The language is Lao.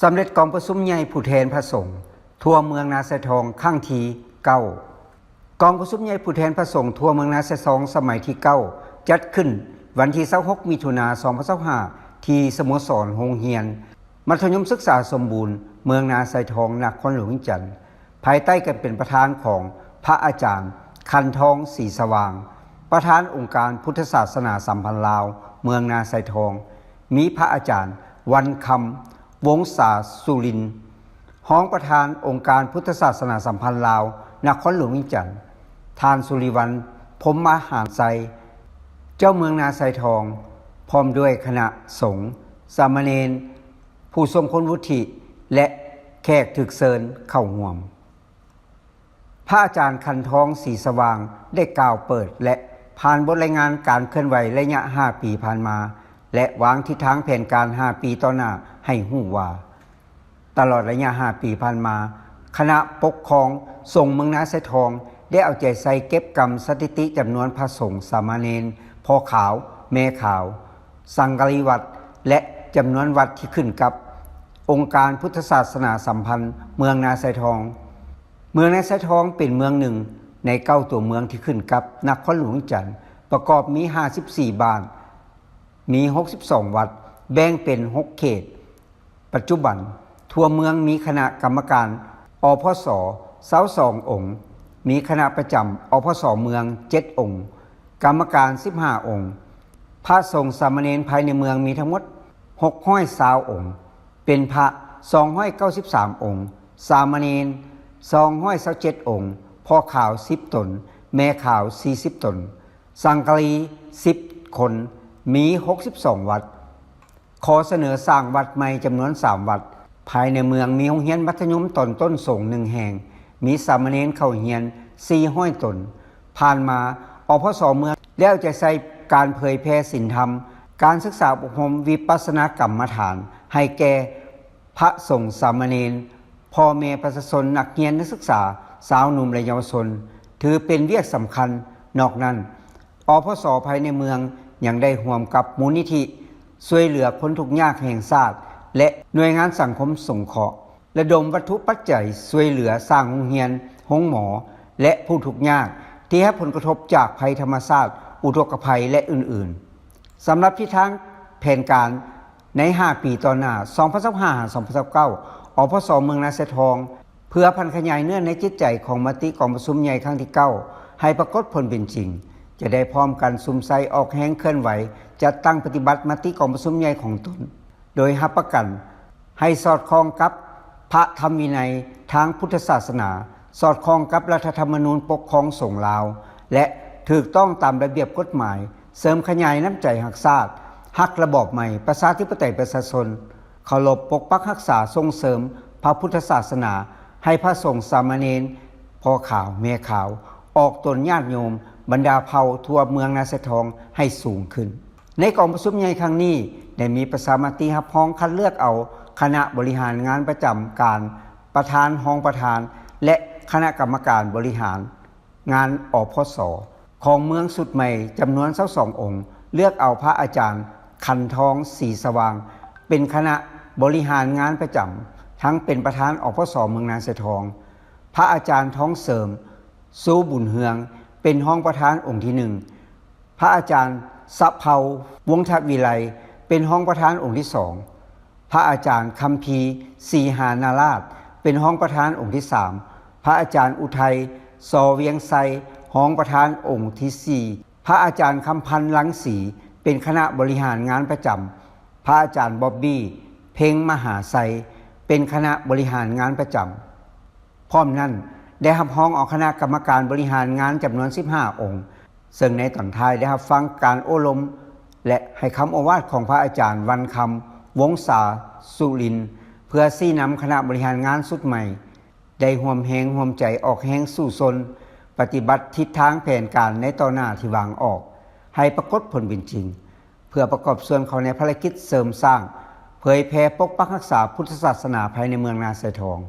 ສຳເລັດກອງປະຊຸມໃຫຍ່ຜູ້ແທນພະສົງທົ່ວເມືອງນາຊາຍທອງຄັ້ງທີເກົ້າ. ກອງປະຊຸມໃຫຍ່ຜູ້ແທນພະສົງທົ່ວເມືອງນາຊາຍທອງສະໄໝທີເກົ້າ ຈັດຂຶ້ນວັນທີຊາວຫົກ ມິຖຸນາ ສອງພັນຊາວຫ້າ ທີ່ສະໂມສອນໂຮງຮຽນມັດທະຍົມສຶກສາສົມບູນ ເມືອງນາຊາຍທອງ ນະຄອນຫຼວງວຽງຈັນ. ພາຍໃຕ້ການເປັນປະທານຂອງພະອາຈານ ຂັນທອງ ສີສະຫວ່າງ ປະທານອົງການພຸດທະສາສະໜາສຳພັນລາວເມືອງນາຊາຍທອງ, ມີພະອາຈານ ວັນຄຳ ວົງສາສຸລິນ ຮອງປະທານອົງການພຸດທະສາສະໜາສຳພັນລາວນະຄອນຫຼວງວຽງຈັນ, ທ່ານ ສຸລິວັນ ພົມມະຫານໄຊ ເຈົ້າເມືອງນາຊາຍທອງ ພ້ອມດ້ວຍຄະນະສົງ, ສາມະເນນ, ຜູ້ຊົງຄຸນວຸດທິ ແລະ ແຂກຖືກເຊີນເຂົ້າຮ່ວມ. ພະອາຈານ ຂັນທອງ ສີສະຫວ່າງ ໄດ້ກ່າວເປີດ ແລະ ຜ່ານບົດລາຍງານການເຄື່ອນໄຫວໄລຍະຫ້າປີຜ່ານມາ ແລະ ວາງທິດທາງແຜນການຫ້າປີຕໍ່ໜ້າໃຫ້ຮູ້ວ່າ, ຕະຫຼອດໄລຍະຫ້າປີຜ່ານມາ, ຄະນະປົກຄອງສົງເມືອງນາຊາຍທອງ ໄດ້ເອົາໃຈໃສ່ເກັບກຳສະຖິຕິຈຳນວນພະສົງ, ສາມະເນນ, ພໍ່ຂາວ, ແມ່ຂາວ, ສັງກະລີວັດ ແລະ ຈຳນວນວັດທີ່ຂຶ້ນກັບອົງການພຸດທະສາສະໜາສຳພັນເມືອງນາຊາຍທອງ. ເມືອງນາຊາຍທອງເປັນເມືອງໜຶ່ງໃນເກົ້າຕົວເມືອງທີ່ຂຶ້ນກັບນະຄອນຫຼວງວຽງຈັນ, ປະກອບມີຫ້າສິບສີ່ບ້ານ, ມີຫົກສິບສອງວັດ, ແບ່ງເປັນຫົກເຂດ. ປັດຈຸບັນ, ທົ່ວເມືອງມີຄະນະກຳມະການ ອພສ ຊາວສອງອົງ, ມີຄະນະປະຈຳ ອພສ ເມືອງ ເຈັດອົງ, ກຳມະການ ສິບຫ້າອົງ, ພະສົງສາມະເນນພາຍໃນເມືອງມີທັງໝົດ ຫົກຮ້ອຍຊາວອົງ, ເປັນພະ ສອງຮ້ອຍເກົ້າສິບສາມອົງ, ສາມະເນນ ສອງຮ້ອຍຊາວເຈັດອົງ, ພໍ່ຂາວ ສິບຕົນ, ແມ່ຂາວ ສີ່ສິບຕົນ, ສັງກະລີ ສິບຄົນ, ມີ ຫົກສິບສອງວັດ. ຂໍສະເໜີສ້າງວັດໃໝ່ຈຳນວນສາມວັດ. ພາຍໃນເມືອງມີໂຮງຮຽນມັດທະຍົມຕອນຕົ້ນສົງໜຶ່ງແຫ່ງ, ມີສາມະເນນເຂົ້າຮຽນ ສີ່ຮ້ອຍຕົນ. ຜ່ານມາ, ອພສ ເມືອງ ແລ້ວຈະໃຊ້ການເຜີຍແຜ່ສິນທຳ, ການສຶກສາອົບຮົມວິປັດສະນາກຳມະຖານໃຫ້ແກ່ພະສົງສາມະເນນ, ພໍ່ແມ່ປະຊາຊົນ, ນັກຮຽນ, ນັກສຶກສາ, ຊາວໜຸ່ມ ແລະ ເຍົາວະຊົນ ຖືເປັນວຽກສຳຄັນ. ນອກນັ້ນ, ອພສ ພາຍໃນເມືອງຍັງໄດ້ຮ່ວມກັບມູນນິທິຊ່ວຍເຫຼືອຄົນທຸກຍາກແຫ່ງຊາດ ແລະ ໜ່ວຍງານສັງຄົມສົງເຄາະ ລະດົມວັດຖຸປັດໄຈຊ່ວຍເຫຼືອສ້າງໂຮງຮຽນ, ໂຮງໝໍ ແລະ ຜູ້ທຸກຍາກທີ່ໄດ້ຮັບຜົນກະທົບຈາກໄພທຳມະຊາດ, ອຸທົກກະໄພ ແລະ ອື່ນໆ. ສຳລັບທິດທາງແຜນການໃນຫ້າປີຕໍ່ໜ້າ ສອງພັນຊາວຫ້າ ຫາ ສອງພັນຊາວເກົ້າ ອພສ ເມືອງນາຊາຍທອງ ເພື່ອຜັນຂະຫຍາຍເນື້ອໃນຈິດໃຈຂອງມະຕິກອງປະຊຸມໃຫຍ່ຄັ້ງທີເກົ້າ ໃຫ້ປາກົດຜົນເປັນຈິງ, ຈະໄດ້ພ້ອມກັນສຸມໃສ່ອອກແຮງເຄື່ອນໄຫວ ຈັດຕັ້ງປະຕິບັດມະຕິກອງປະຊຸມໃຫຍ່ຂອງຕົນ, ໂດຍຮັບປະກັນໃຫ້ສອດຄ່ອງກັບພະທຳວິໄນທາງພຸດທະສາສະໜາ, ສອດຄ່ອງກັບລັດຖະທຳມະນູນປົກຄອງສົງລາວ ແລະ ຖືກຕ້ອງຕາມລະບຽບກົດໝາຍ, ເສີມຂະຫຍາຍນ້ຳໃຈຮັກຊາດ, ຮັກລະບອບໃໝ່, ປະຊາທິປະໄຕປະຊາຊົນ, ເຄົາລົບປົກປັກຮັກສາສົ່ງເສີມພະພຸດທະສາສະໜາ, ໃຫ້ພະສົງສາມະເນນ, ພໍ່ຂາວແມ່ຂາວ, ອອກຕົນຍາດໂຍມ, ບັນດາເຜົ່າທົ່ວເມືອງນາຊາຍທອງໃຫ້ສູງຂຶ້ນ. ໃນກອງປະຊຸມໃຫຍ່ຄັ້ງນີ້ ໄດ້ມີປະຊາມະຕິຮັບຮອງຄັດເລືອກເອົາຄະນະບໍລິຫານງານປະຈຳການ, ປະທານ, ຮອງປະທານ ແລະ ຄະນະກຳມະການບໍລິຫານ ງານ ອພສ ຂອງເມືອງຊຸດໃໝ່ຈຳນວນຊາວສອງອົງ, ເລືອກເອົາພະອາຈານ ຂັນທອງ ສີສະຫວ່າງ ເປັນຄະນະບໍລິຫານງານປະຈຳ, ທັງເປັນປະທານ ອພສ ເມືອງນາຊາຍທອງ, ພະອາຈານ ທອງເສີມ ຊູບຸນເຮືອງ ເປັນຮອງປະທານອົງທີໜຶ່ງ, ພະອາຈານ ສະເພົາ ວົງທະວິໄລ ເປັນຮອງປະທານອົງທີສອງ, ພະອາຈານ ຄຳພີ ສີຫານາລາດ ເປັນຮອງປະທານອົງທີສາມ, ພະອາຈານ ອຸໄທ ຊໍວຽງໄຊ ຮອງປະທານອົງທີສີ່, ພະອາຈານ ຄຳພັນ ລັງສີ ເປັນຄະນະບໍລິຫານງານປະຈຳ, ພະອາຈານ ບອບບີ ເພັງມະຫາໄຊ ເປັນຄະນະບໍລິຫານງານປະຈຳ. ພ້ອມນັ້ນ ໄດ້ຮັບຮອງເອົາຄະນະກຳມະການບໍລິຫານງານຈຳນວນສິບຫ້າອົງ, ເຊິ່ງໃນຕອນທ້າຍໄດ້ຮັບຟັງການໂອ້ລົມ ແລະ ໃຫ້ຄຳໂອວາດຂອງພະອາຈານ ວັນຄຳ ວົງສາສຸລິນ ເພື່ອຊີ້ນຳຄະນະບໍລິຫານງານຊຸດໃໝ່ ໄດ້ຮ່ວມແຮງຮ່ວມໃຈອອກແຮງສູ້ຊົນ ປະຕິບັດທິດທາງແຜນການໃນຕໍ່ໜ້າທີ່ວາງອອກ ໃຫ້ປາກົດຜົນເປັນຈິງ, ເພື່ອປະກອບສ່ວນເຂົ້າໃນພາລະກິດເສີມສ້າງ, ເຜີຍແຜ່, ປົກປັກຮັກສາພຸດທະສາສະໜາພາຍໃນເມືອງນາຊາຍທອງ.